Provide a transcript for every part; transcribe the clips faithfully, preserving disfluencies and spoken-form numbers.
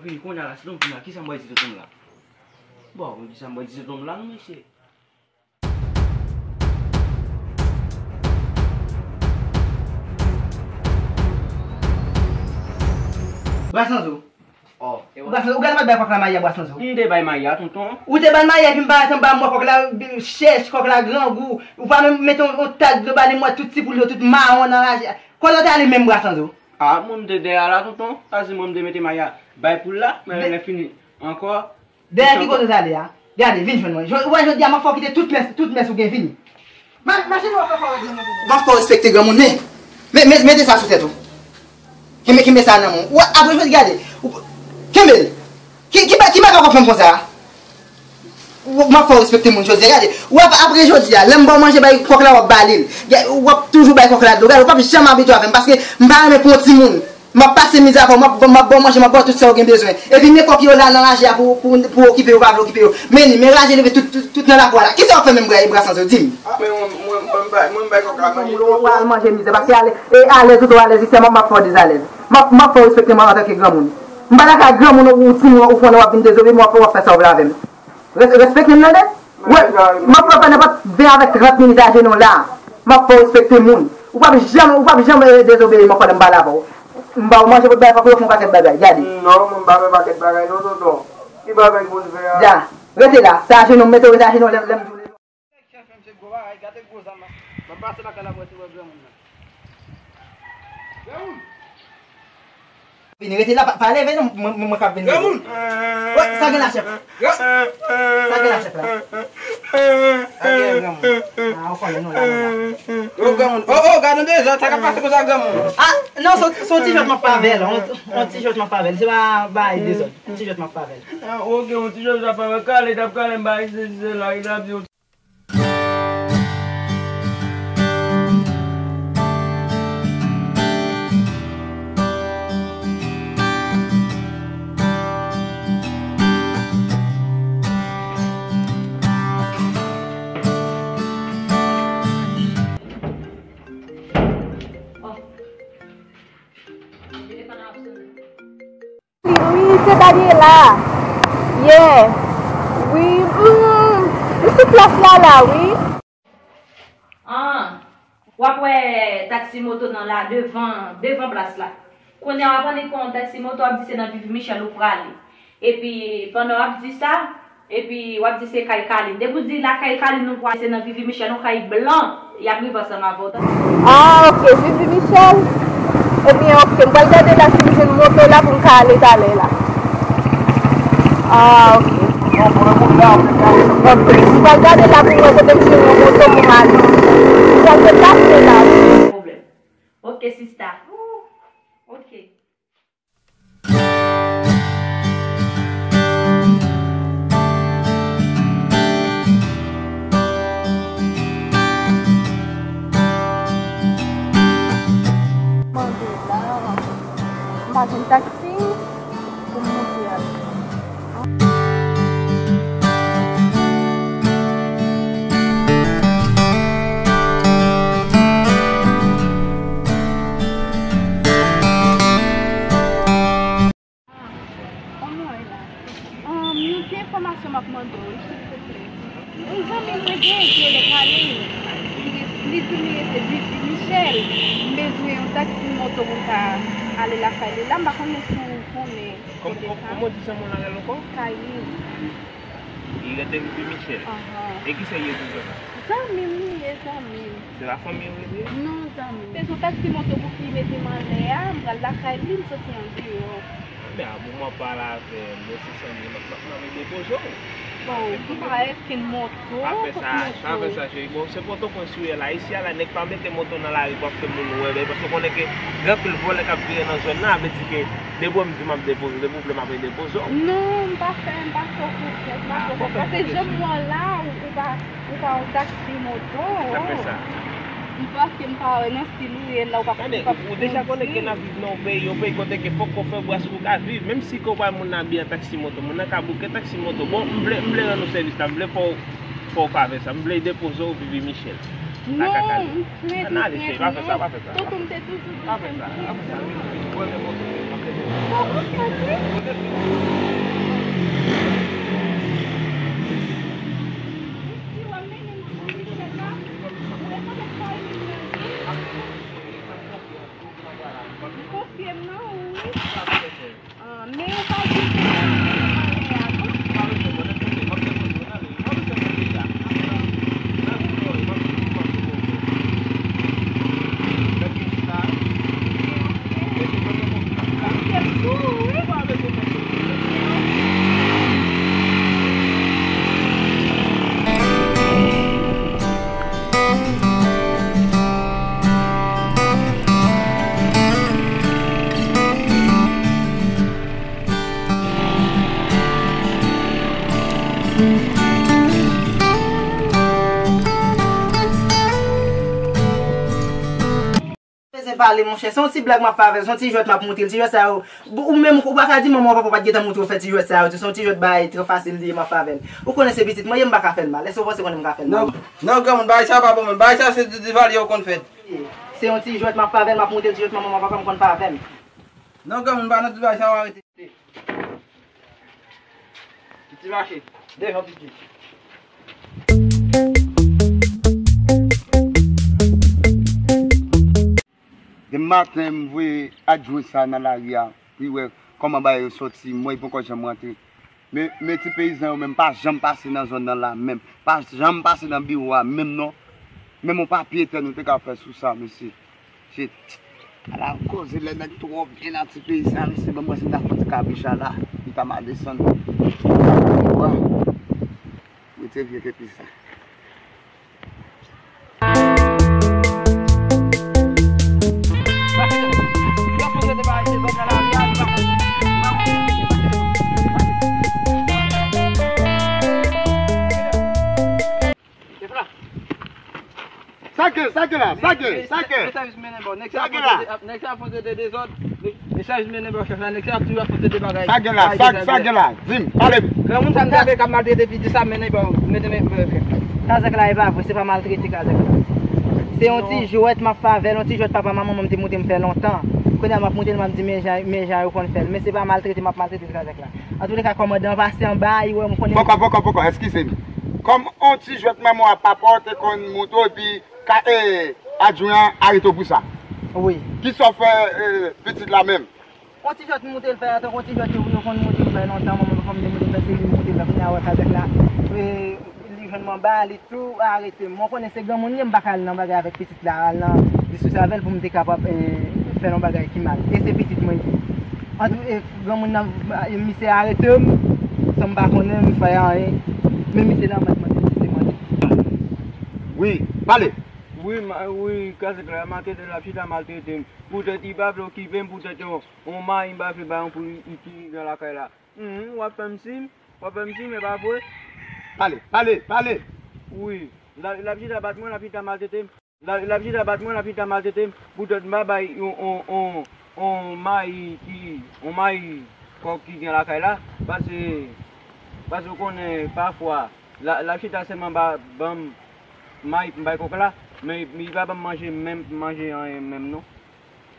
Vini kounye a la, se tonton la, kisa m bay di tonton la? Bon, kisa m bay di tonton la, non, mesye? Brasanzo. Oh, e ou. Brasanzo, ou gade m ap bay kòk la mayi a, Brasanzo. M te bay mayi a, tonton. Ou te bay mayi a, epi m pa janm ba m wè kòk la chèch, kòk la grangou. Ou pa menm mete yon, yon tag dlo ba li, m wè tout ti poul yo, tout mawon nan raje. Kote w te ale menm, Brasanzo? Ah, mwen m te dèyè a la, tonton. Sa di mwen m te mete mayi a bay poul la, men lè fini ankò. Dèyè ki kote w t ale a? Gade, vin jwenn mwen. Jò-, ou wè jodi a, m ap fè w kite tout mès, tout mès ou gen, vini. Ma-, mache nou ap fè fò w di mwen. M ap fè w respekte granmoun, men. Men, men, mete sa sou tèt ou. Kenbe, kenbe sa nan men w. Ou wè, apre jodi, gade. Ou, kenbe l. Ki, ki ba-, ki bagay w ap fè m konsa a? Ou, m ap fè w respekte moun jodi a, gade. Ou ap, apre jodi a, lè m ba w manje, bay kòk la, w ap ba li l. Gade, w ap toujou bay kòk la dlo. Gade, ou p ap janm abitye avè m, paske m pa renmen pou yon timoun. M ap pase mizè avè w, m ap, m ap ba w manje, m ap ba w tout sa w gen bezwen. Epi men kòk yo la nan raje a pou, pou, pou okipe yo, pa vle okipe yo. Men li, men raje leve tout, tout, tout nan lakou a la. Kisa w ap fè menm, Brasanzo, di m? Ah, men mwen, mwen, mwen bay, mwen bay kòk la manje. Ou al manje mizè, paske ale, e alèz ou twò alèz, isi a m ap, m ap fè w dezalèz. M ap, m ap fè w respekte m antanke granmoun. M pa lakay granmoun ou, ou timoun, ou konnen w ap vin dezobeyi m, w ap, w ap fè sa w vle avè m. Res-, respekte m tande. Wè, m ap fè w fè nenpòt ven avèk trant minit ajenou la. M ap fè w respekte moun. Ou p ap janm, ou p ap janm, eh, dezobeyi m ankò lè m pale avè w. M ba w manje pou bay kòk yo fè yon pakèt bagay. Gade. Non, mwen pa fè pakèt bagay non, tonton. Ki bagay pou n fè a? Ja. Rete la. Se ajenou m mete w, rete ajenou w, lè, lè m di w. Chèf, menm se gwo bagay, gade gwo zam nan. M ap pase lakay la pou wè si w wè granmoun nan. Granmoun! Vini, rete la, pa, pa leve non, mwen, mwen, mwen k ap vin. Granmoun! Wè, sa gen la, chèf? Sa gen la, chèf la? Sa gen, granmoun? Ah, ou konnen nou la, nou la. Yo, granmoun. Oh, oh, gade yon dezòd, sa k ap pase konsa, granmoun? Ah, non, se, se yon ti jwèt m ap fè avè l, yon, yon ti jwèt m ap fè avè l, se pa bagay dezòd, yon ti jwèt m ap fè avè l. Ah, ok, yon ti jwèt m ap fè avè l, kale, t ap kale m ba li, se, se la, li t ap di yon Wi, wi, se Daniela. Yeah. Wi, mm, m sou plas la, la, wi. Ah, w ap wè taksi moto nan la, devan, devan plas la. Kounye a, w ap annik pran yon taksi moto, w ap di se nan Vivi Michel ou prale. Epi, pandan w ap di sa, epi w ap di se kay Kalin. Depi w di lakay Kalin nou pral, se nan Vivi Michel, yon kay blan, y ap rive ansanm avè w, tande? Ah, ok, Vivi Michel. Ebyen, ok, m pral gade la si m jwenn moto la pou m ka ale talè la. Ah, ok. Ok, m pral gade la pou m wè kote m jwenn yon moto pou m ale. M pral deplase la. Pwoblèm. Ok, sista. Ok. Mande la, m pa jwenn taksi pou m monte a. Anmwey la. Ann, yon ti enfòmasyon m ap mande w, silvouplè. Yon zanmi mwen gen, ki rele Kalin. Li, li di li rete Vivi Michel. M bezwen yon taksi moto pou m ka ale lakay li la. M pa konnen si w konnen kote sa. Kòman w di zanmi w la rele ankò? Kalin. Li rete Vivi Michel. Ahan. E kisa l ye pou zòn nan? Zanmi m li ye, zanmi m. Se lafanmi w li ye? Non, zanmi m. Se yon taksi moto pou ki mete m anlè a, m pral lakay li, m soti andeyò. Men a moman pale avè m, mwen se zanmi m, m ap, m ap depoze w. Bon, m pa wè fin moto, kot moto. Pa fè sa, pa fè sa, cheri. Bon, se Pòtoprens ou ye la. Isi a la, nèg pa mete moto nan lari pou ap fè moun wè, men paske w konnen ke gen anpil vòlè k ap vire nan zòn nan, sa vle di ke depi w di m ap depoze, depi w vle m ap vin depoze w. Non, m pa fè, m pa fè w konfyans, m pa fè w konfyans. Paske jan m wè w la, ou, ou pa, ou pa yon taksi moto. Sa fè sa. M paske m pa wè nan stil ou ye la, ou pa, ou pa konfyans. Ou deja konnen ke n ap viv nan yon peyi, yon peyi kote ke fòk ke w fè bras pou w ka viv. Menm si ke w pa moun nan abiye an taksi moto, moun nan ka bouke taksi moto. Bon, m vle, m vle rann ou sèvis la, m vle fè w, fè w favè sa. M vle depoze w Vivi Michel. Non, m plede, m plede, non. Ann ale, cheri, pa fè sa, pa fè sa. Tonton, m te toujou vle fè m prezan. Pa fè sa, pa fè sa. Ou renmen moto, ok. Konfye m non, wi. Ah, men ou pa di se sa m te pale a, non? Bezwen pale, monchè. Se yon ti blag m ap fè avè l, se yon ti jwèt m ap montre l. Ti jwèt sa yo, ou menm, ou pa ka di manman w, papa w pa t gentan montre w fè ti jwèt sa yo tou. Se yon ti jwèt bagay trè fasil li ye, m ap fè avè l. Ou konnen se pitit mwen ye, m pa ka fè l mal. Èske w panse konnen m ka fè l mal? Non, non, granmoun, bagay sa pa bon menm. Bagay sa se di, di valye w konn fè. Se yon ti jwèt m ap fè avè l, m ap montre l ti jwèt manman w, papa m konn fè avè l. Non, granmoun, pa nan tout bagay sa, w arete. Piti mache. Devan piti. Demen maten, m voye adjwen sa nan lari a pou l wè kòman bagay yo soti. M wè li poko janm rantre. Men, men ti peyizan yo menm pa janm pase nan zòn nan la menm. Pa janm pase nan biwo a menm non. Menm yon papye tè nou te ka fè sou sa, mesye. Shit. Ala koze lè nèg twò byen nan ti peyi sa, mesye, ban mwen si m ta fè yon ti kabich la, li ta mal desann. Wa. Mete vye kepi sa. Sa gen, sa gen la, sa gen, sa gen. Sa gen la. Nèg sa ap fè de dezòd. Nèg sa jis mennen bò chèf la, nèg sa ap toujou ap fè de bagay. Sa gen la, sa, sa gen la. Di m, pale m. Granmoun sa m t ap di k ap maltrete pitit sa, mennen bò, mennen bò chèf la. Kazèk la, e pa vre, se pa maltrete kazèk la. Se yon ti jwèt m ap fè avè l, yon ti jwèt papa manman m te montre m fè lontan. Kounye a m ap montre l, m ap di, men jan, men jan yo konn fè l. Men se pa maltrete m ap maltrete kazèk la. Antouleka, kòmandan an pase anba, li wè m konnen. Poko, poko, poko, eskize m. Kòm yon ti jwèt manman w ak papa w te konn montre w, epi ka, e, adjwen an arete w pou sa. Wi. Kisa w fè, e, pitit la menm? Yon ti jwèt m montre l fè, tankou yon ti jwèt yo, yo konn montre l fè lontan, manman papa m te montre l fè, se li m montre l fè, kounye a wè kazèk la, e, li jwenn m anba, li tou arete m. Mwen konnen se granmoun li ye, m pa ka al nan bagay avèk pitit la, al nan diskisyon avè l pou m te kapab, e, fè l yon bagay ki mal. E se pitit mwen li ye. Antou, e, granmoun nan, e, misye arete m, san m pa konnen, m fè anyen. Men misye nan mwen, mwen, se mwen. Wi, pale. Wi, ma, wi, kazèk la, maltrete l ap chita maltrete m. Poutèt li pa vle okipe m, poutèt yon, yon mayi m pa vle ba yon pou li itilize nan lakay la. Humm, w ap fè m siy, w ap fè m siy, men pa vre. Pale, pale, pale. Wi, l ap, l ap chita bat mwen, l ap chita maltrete m. L ap, l ap chita bat mwen, l ap chita maltrete m. Poutèt m pa bay yon, yon, yon, yon mayi ki, yon mayi kòk ki gen lakay la. Paske, paske w konnen pafwa, l ap, l ap chita sèlman ba, ban m mayi pou m bay kòk la, men li pa ban m manje menm, manje anyen menm non.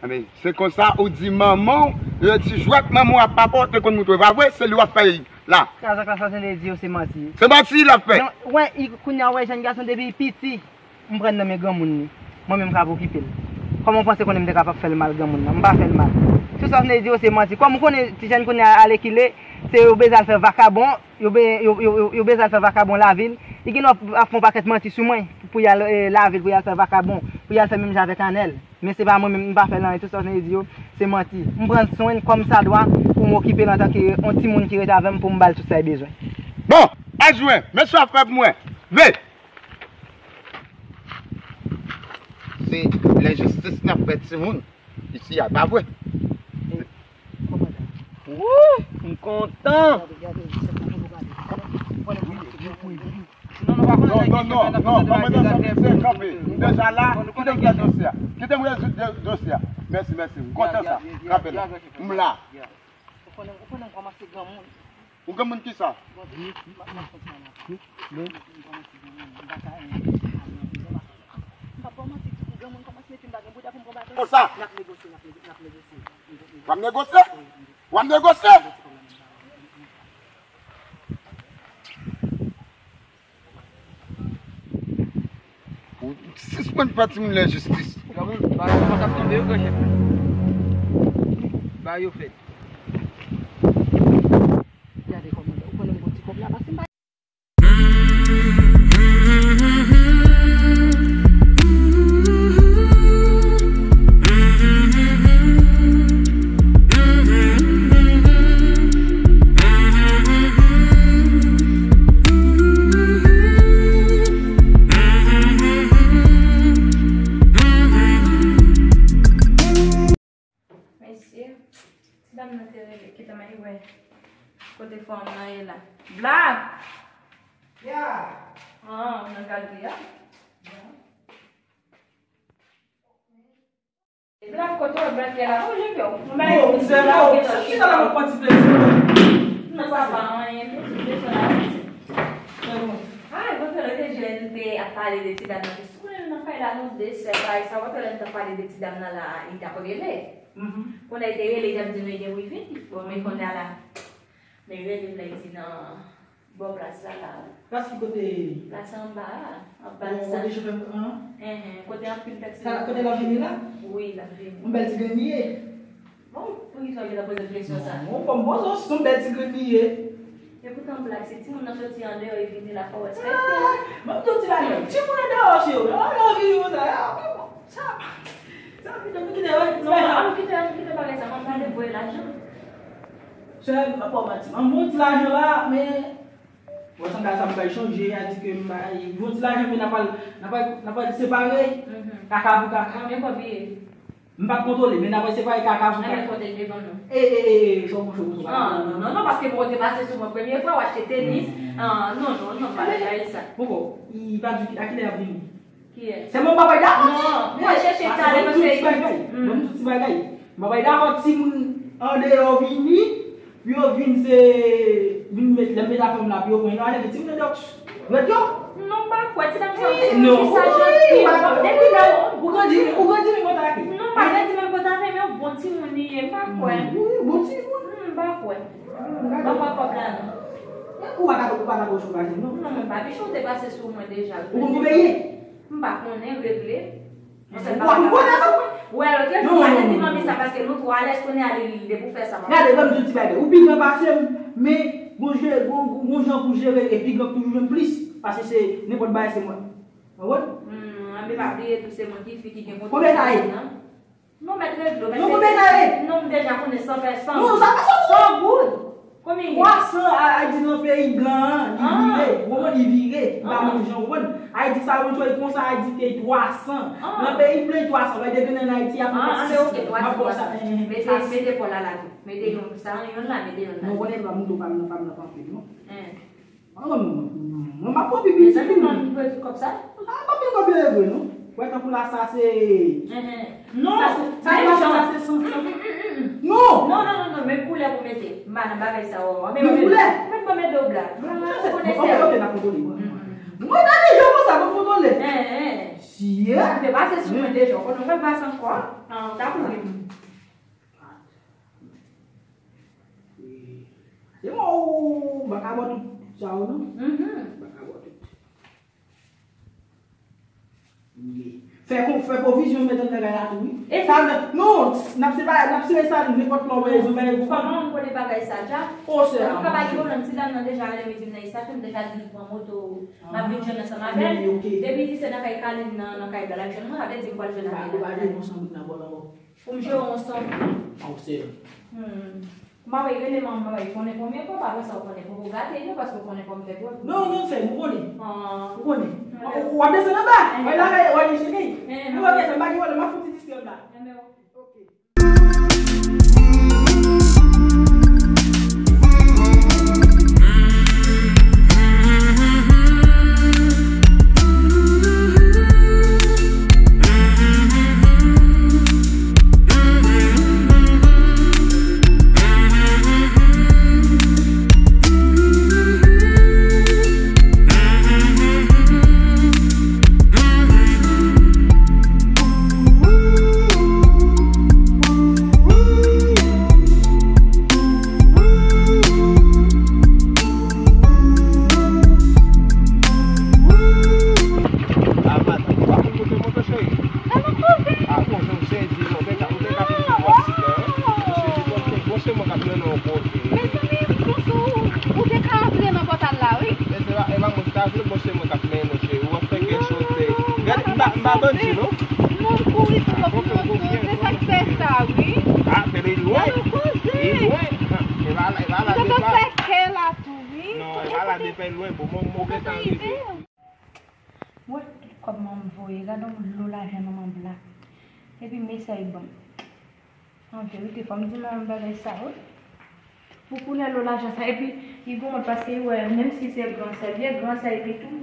Enben, se konsa ou di manman w, e, ti jwèt manman w ak papa w te konn montre w, pa vre? Se li w ap fè la. Kazèk la, sa w te di yo, se manti. Se manti l ap fè. Non, wè, i, kounye a, wè, jèn gason depi li piti, m pran nan men granmoun li. Mwen menm m ka okipe l. Kòman w panse konnen m te kapab fè l mal granmoun nan? M pa fè l mal. Tout sa w te di yo, se manti. Kòm ou konnen, ti jèn kounye a, alèkile, se yo bezwen al fè vakabon, yo be-, yo, yo, yo, yo bezwen al fè vakabon lavil. Li gen dwa ap fè yon pakèt manti sou mwen pou y al, e, lavil, pou y al fè vakabon, pou y al fè menm jan avèk Anèl. Men se pa mwen menm, m pa fè l anyen, tout sa w te di yo, se manti. M pran swen l kòmsadwa pou m okipe l antanke yon timoun ki rete avè m pou m ba l tout sa l bezwen. Bon, adjwen, men sa w ap fè pou mwen. Vle! Se lenjistis n ap fè timoun isi a, pa vre? Wouy, m kontan. Non, non, non, non, kòmandan Santi se kanpe. M deja la, kite m fè dosye a. Kite m rezoud dosye a. Mèsi, mèsi. M kontan sa. Kanpe la. M la. Ou konnen, ou konnen m kòmanse granmoun. Ou granmoun kisa? Yon moun kòmanse mete m pa gen bouda pou m pran baton. Konsa. N ap negosye, n ap negosye, n ap negosye. W ap negosye? W ap negosye? Ou sispann fè timoun lenjistis. Granmoun, ba yo pa t ap tonbe, wi, granchèf. Ba yo fèt. Gade kòman ou konnen m gon ti kòb la, paske m pa Mesye, ti dam nan te rele, kite m al wè kote fanm nan ye la. Black! Ya! Ah, nan galri a? Ya. Black, kote w, Black, ye la? Oh, je pè. Mwen ba yon ti lage nan chita la, mwen pran ti plezi. Non, sa pa anyen, ti plezi la. Ah, kontre lè te jwenn te ap pale de ti dam nan. Ou konnen nou nan kay la, nou de sè kay sa, wè lè n t ap pale de ti dam nan la, li t ap rele. Kounye a li te rele, li t ap di nou li gen pou li vini. Bon, men kounye a la, men rele m la, li di nan bò plas la la. Plas ki kote? Plas anba a, anba sa. Kote chofè an? Enhen, kote anpil taksi. Sa, kote l ap vini la? Wi, l ap vini. Yon bèl ti grenn li ye. Bon, poukisa w gentan poze m kesyon sa? Non, fò m poze w, se yon bèl ti grenn li ye. Epoutan, Black, se timoun nan soti andeyò, e vini la, fò w respekte. Ah, mwen tou ti bagay. Timoun andeyò, se yo. Lè yo vini konsa, ah, men bon, sa, sa, pito nou kite, wi, ti bagay. Non, an nou kite, an nou kite bagay sa, mwen pale voye lajan. Sè, m pa ba w manti. An voye ti lajan la, men, wè, sandal sa m bay chanje, a di ke m bay, voye ti lajan, men n a pral, n a pral, n a pral separe, kaka pou kaka. Konbyen kòb li ye? M pa t kontwole, men n ap wè se pa e kaka pou kaka. Anben kote l te vann nou? E, e, e, e, sa w mouche pou sou. Ah, non, non, non, paske bon, ou te pase sou mwen premye fwa, w achte tenis. Ah, non, non, non, pa bay sa. Poko, li pa di a kilè y ap vini. Kiyès? Se mwen, m pa bay dakò. Non, mwen chèche talè paske. Ban m tout ti bagay. M pa bay dakò timoun andeyò vini. Pou yo vin se, vin met, lè m met afè m la, pou yo pran, yo ale gen timoun nan dòk. Rèd yo. Non, m pa kwè, ti dam sa yo, timoun ki sa janti. Depi lè ou grandi, ou grandi, men mwen ta ke. Non, pa grandi, men mwen ta ke, men yon bon timoun li ye, m pa kwè. Wi, bon timoun. M pa kwè. M pa kwè kòb la, non. Ou pa ka, ou pa ka gòj ou pa non. Non, men papi, ou te pase sou mwen deja. Ou konn konbyen ye? M pa konnen, regle. Ou konnen sa? Wè, lòt jou, pa te di manmi sa, paske nou twò alèz kounye a, li, li de pou fè sa. Gade, ban m di w ti bagay. Ou pi gran pase m, men gon je, gon, gon jan pou jere, e pi gran toujou jwenn plis, paske se nenpòt bagay, se mwen. Ou konprann? Hmm, anben pa bliye tou, se mwen ki fi ki gen kontwòl. Konbyen sa ye? Non, mèt regle, mèt regle. Non, konbyen sa ye? Non, m deja konnen san pèsòn. Non, sa pa sòti. San goud. Konbyen ye? Twa san, a, a di nan peyi blan an, li vire, ou konprann, li vire, li pa menm jan, ou konprann. Ayiti sa, yon twèl konsa, Ayiti te twa san. Nan peyi blan, twa san, lè depi nan Ayiti, y ap fè sis. Ah, men oke, twa san, twa san. Mete, mete pòl la la tou. Mete yon, sa, yon la, mete yon la. Non, konnen pa moun tou, pa m nan, pa m nan anpil, non. An, non, non, non, non. Mwen pa pran pipi. Mezanmi, manmi pèdi kòb sa? Ah, pa pran kòb yo vre, non. Wè, tankou la, sa se. Non, sa se, sa se san, san. Non. Non, non, non, non, men koulè pou mete. M pa nan bagay sa, wè. Men koulè? Mwen pa mete w blag. Ou konnen se. Mwen pa kontwole, mwen. Mwen nan de jou konsa, mwen kontwole. Siye. Ou te pase sou mwen deja, ou konnen mwen pase ankò. An, ta kouri. Se bon, ou pa ka bò tout sa yo, non? Mhm. Ou pa ka bò tout. Wi. Fè kon, fè pwovizyon, met anndan bagay la tou, wi. E sa, non, n ap separe, n ap sere sa, nenpòt lè w bezwen, men kòman m konnen bagay sa, Jack? O, sè. An tou ka, pa gen pwoblèm, ti dam nan deja rele m, li di m nan Esafen, m deja di l pran moto, m ap vin jwenn ansanm avè l. Depi li se nan kay Kalin nan, nan kay Bèl ap jwenn mwen, sa vle di m pral jwenn avè l. Ou pa jwenn yon san goud nan bò l ankò. Pou m jere yon san goud. An, o, sè. Hmm. M ap rele manman, m ap konnen konbyen fwa, pa konsa ou konnen, poko gate nou, paske ou konnen kòm fè twòp. Non, non, sè, ou konnen. Ou konnen. Ou, w ap desann anba. Wè la, wè li cheke. Nou wè, sè, m pa gen pwoblèm, m ap fouti distrè m la. Enben, oke. Gade yon koze. Li lwen. E pa la, e pa la depa. Ou fè kè la tou, wi. Non, e pa la depa, li lwen. Bon, mwen, mwen gentan rive. Wè tout kòb mwen voye, gade yon lo lajan nan men Black. Epi mesye ban m. An verite, fò m di manman bagay sa, wi. Pou kounye a lo lajan sa, epi li gen wont paske li wè, menm si se gran sè l ye, gran sè epi tou,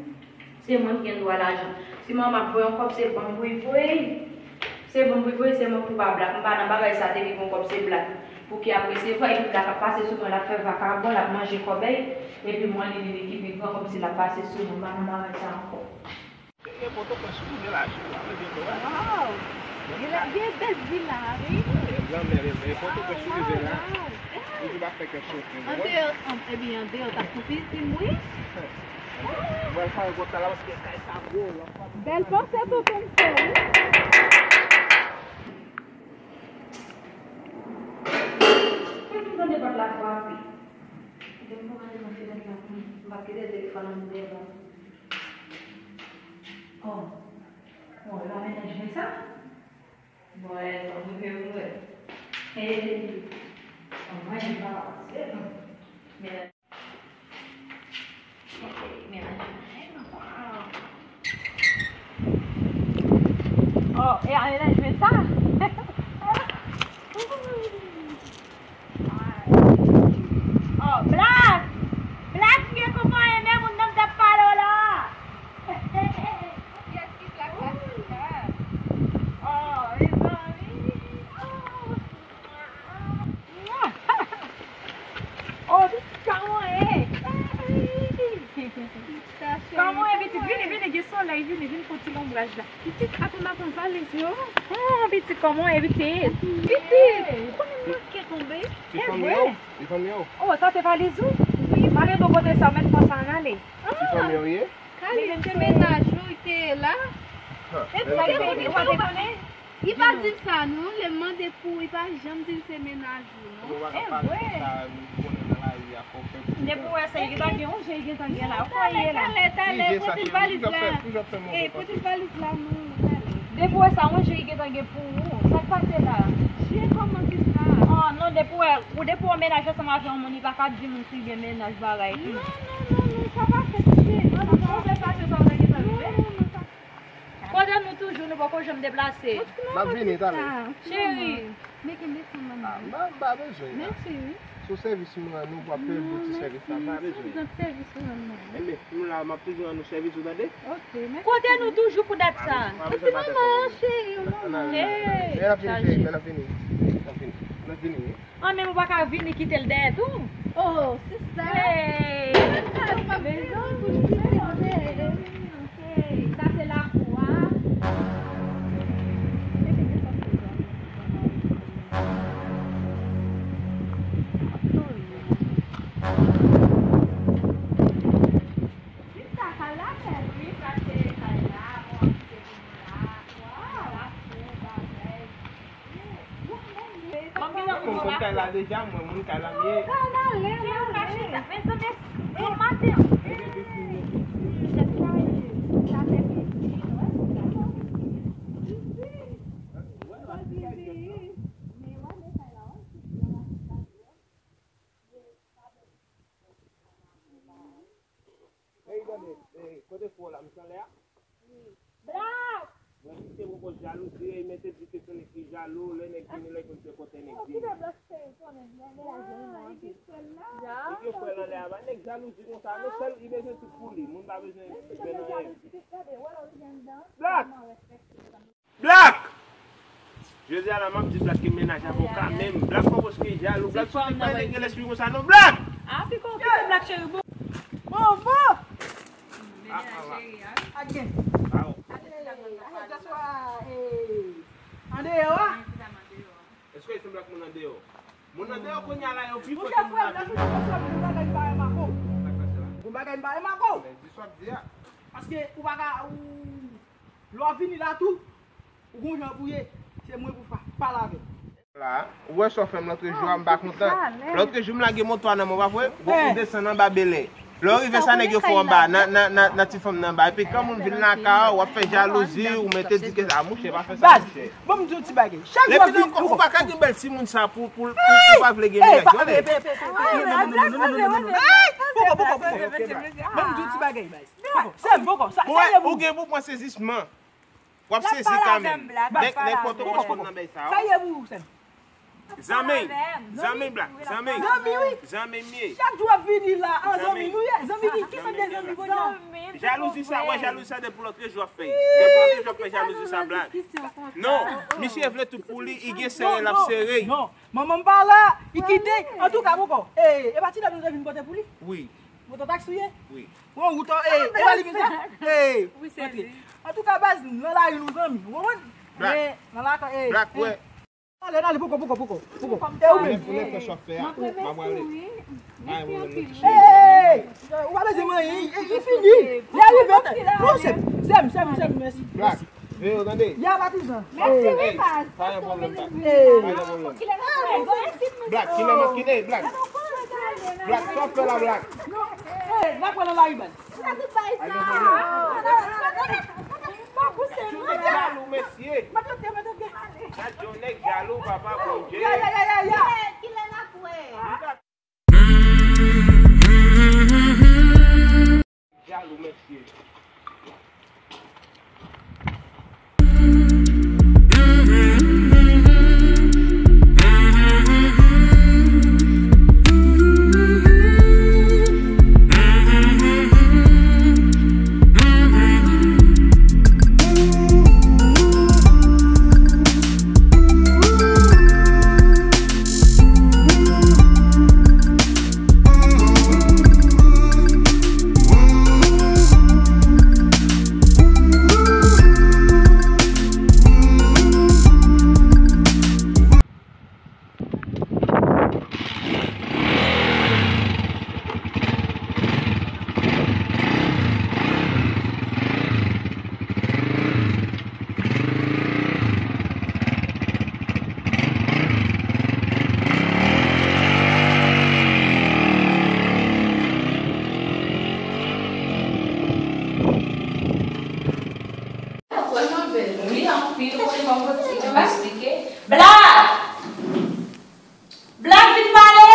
se mwen ki gen dwa lajan. Si manman ap voye yon kòb, se ban m pou l voye. Se ban m pou l voye, se mwen pou pa Black. M pa nan bagay sa, depi gen yon kòb, se Black pou ki ap resevwa, epi Black ap pase sou mwen, l ap fè vakabon, l ap manje kòbèy, epi mwen, li, li, li ki pi gran, kòmsi l ap pase sou mwen, m pa nan bagay sa ankò. E Pòtoprens rive la, cheri, ale byen, byen. Waw! Gen la, gen bèl vil la, wi. Lanmè, e Pòtoprens rive la. Waw, waw. Ou di pa fè kè choke, wi. Andeyò, an, ebyen, andeyò, t ap pou piti m, wi. Mwen fè yon kòb sa la, paske kay sa gwo, la. Bèl panse tonton m fè, wi. Mwen tande pòt la frape. Depi mwen tande mwen fenèt la, m pa kite telefòn nan deyò. Oh. Bon, e pa mennaj mwen sa? Bon, e, bon, mwen, mwen, mwen. Hey. Bon, mwen, mwen pa pase. Men Oh, e a mennaj mwen sa? Oh, Black! Black, m gen konpranyen men moun nan m t ap pale w la. Kiyès ki Black la, sista? Oh, mezanmi. Oh. Oh, pitit, kòman w ye? Kòman w ye, pitit? Vini, vini, gen solèy, vini, vini pran ti lonbraj la. Pitit, ape m ap pran valiz yo. Oh, pitit, kòman w ye, pitit? Pitit, ou konnen manke tonbe. E vre? Oh, sa se valiz ou? Wi, m ale bò kote sa, ou mèt pran sa, ann ale. Ti fanmi w ye? Kali, se mennaj ou, li te ye la. Epi, epi, epi, ou pa te konnen? Li pa di m sa, non. Lè m mande pou ou, li pa janm di m se mennaj ou, non. Nou pa ka pale konsa, moun ki konnen nan lari a, fò w fè prudan. Depi w wè sa, li gentan gen yon je, li gentan gen la. Ou kwè li ye la? Talè, talè, pote valiz la. Eh, pote valiz la, non, talè. Depi w wè sa, yon je, li gentan gen pou ou. Sa k pase la? Je kòman, sista? Oh, non, depi w wè, ou depi w wè mennaj ansanm avè yon moun, li pa ka di moun si gen mennaj bagay tou. Non, non, non, non, sa pa fèt, cheri. An nou twonpe pa, se sa w te gentan rive. Non, non, sa. Kote nou toujou, nou poko janm deplase. M ap vini talè. Cheri. Men kenbe san manman. Ah, m pa, m pa bezwen. Mèsi, wi. Se yon sèvis m rann ou, w ap fè yon ti sèvis la, m pa bezwen. Non, mèsi, m pa bezwen sèvis ou rann mwen. Enben, nou la, m ap toujou rann ou sèvis, ou tande? Ok, mèsi. Kote nou toujou pou dat sa? Ti manman, cheri, manman. Hey, chaje. N ap vini, cheri, n ap vini. N ap vini. N ap vini, wi. An, men ou pa ka vini kite l dèyè tou. Oh, sista. Hey. Mezanmi, hey, sa se lakou a. Sista, kay la bèl, wi, sa se kay la, bon, se moun la. Waw, lakou, bagay. Mwen konn kay la deja, mwen moun kay la m ye. Ey, gade, ey, kote fo la, m t anlè a? Black! Mwen di se poko jalouzi, ey, mete di ke se nèg ki jalou, lè nèg vini la, konn se kote nèg vini. Kite Black fè yo konnen, men, men la jwenn mwen anpil. Li gen frè l anlè a, pa nèg jalouzi konsa, non, sèl li bezwen tout pou li, moun pa bezwen, bezwen anyen. Black! Black! Jodi a la, m ap di Black ke mennaj avoka menm. Black poko ki jalou. Black sou te bay nèg gen lespri konsa non, Black! Ah, piko, piko, Black cheri, bon. Bon, bon! Ah, ah, ah. Agen. Ah, oh. Agen, agen, just wa, eh, andeyò a. Èske se Black moun andeyò? Moun andeyò kounye a la, yo pi fò ke moun la. Monchè, frè m, lè sou moun, monchè, moun bagay m pa renmen ak ou. Sak pase la? Moun bagay m pa renmen ak ou. Men di sa w ap di a. Paske ou pa ka, ou, lè w vini la tou, ou gon jan pou ye, se mwen pou pa, pale avè w. La, ou wè sa w fè m lòtrejou a, m pa kontan. Lòtrejou m lage moto a nan men w, pa vre? Ou desann anba Belè. Lè w rive sa nèg yo fè w anba, nan, nan, nan, nan ti fanm nan anba. Epi kan moun vin lakay ou, w ap fè jalouzi, ou mete di ke, a, mouche, pa fè sa, mouche. Baz, ban m di w ti bagay. Chak jou w ap vin, ou pa ka gen bèl timoun sa pou, pou, pou, pou pa vle gen mennaj. Poko, poko, poko. Ban m di w ti bagay, baz. Poko, sè m, poko, sa, sa ye pou ou. Ou gen pou pran sezisman. W ap sezi kanmenm. Nèg, nèg pòtoprens konn nan bagay sa yo. Sa ye pou ou, sè m. Zanmi, zanmi Black, zanmi. Zanmi, wi. Zanmi m ye. Chak jou w ap vini la, an zanmi nou ye. Zanmi ki, ki sòt de zanmi konnya? Jalouzi sa, wè jalouzi sa depi lòtrejou w ap fè. Depi lòtrejou w ap fè jalouzi sa, Black. Non, misye vle tout pou li, li gen sere, l ap sere. Non, manman m pa la, li kite. Antouka, poko. E, e pa ti dam nou te vin pote pou li? Wi. Moto taksi w ye? Wi. Bon, ou tò, e, e pa li menm sa? E, wi, se li. Antouka, baz, nan lari nou zanmi, ou konprann? Black. Men, nan lakay, e, Black, e. Wè. Ale, ale, poko, poko, poko, poko. E, ou menm. Pou lè fè sa w ap fè a, m ap prale. Ay, mwen menm, mwen ti cheri. E, ou pa bezwen manyen, e, e, li fini. Li rive. Non, sè m, sè m, sè m, sè m, mèsi. Black. Veye w tande. Ya patizan. Mèsi, wi, baz. Pa gen pwoblèm, pa gen pwoblèm. Black, kilè m ap kite, Black? Black, sa w ap fè la, Black? N ap pran nan lari, baz. Pa gen pwoblèm. Jalou, mesye. Gad yon nèg jalou, papa Bondye. Ya, ya, ya, ya, ya. Kilè n ap wè? Jalou, mesye. Li anpil, ou konnen kòm pwodiksyon, m ap esplike. Black! Black, vin pale!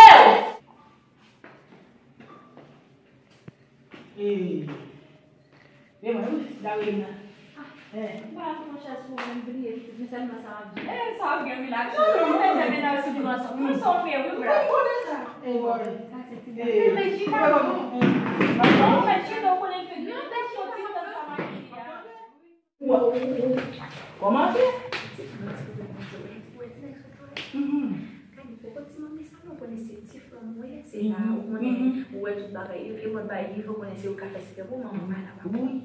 Ee. E mwen, wi, Darlene nan. Eh. Mwen ap pran chans pou mwen bliye pitit, men sèlman sa w ap di. Eh, sa w ap gen, relax. Non, non, non, non. Mwen te vin al sou pran sa. Mwen sonm, wi, Black. Mwen konnen sa. Eh, boy. Sa se ti bagay. Eh, men chita non. Non, men chita, ou konnen ke gen yon tèt soti nan sa m ap di a. Kòman fè? Mhm. Kay, fò konn ti manmi sa, non, konnen se ti frè m ou ye, se pa, ou konnen, ou wè tout bagay yo, e mwen bay liv, ou konnen se ou ka fè, se fè pou manman pa la, pa pou mwen.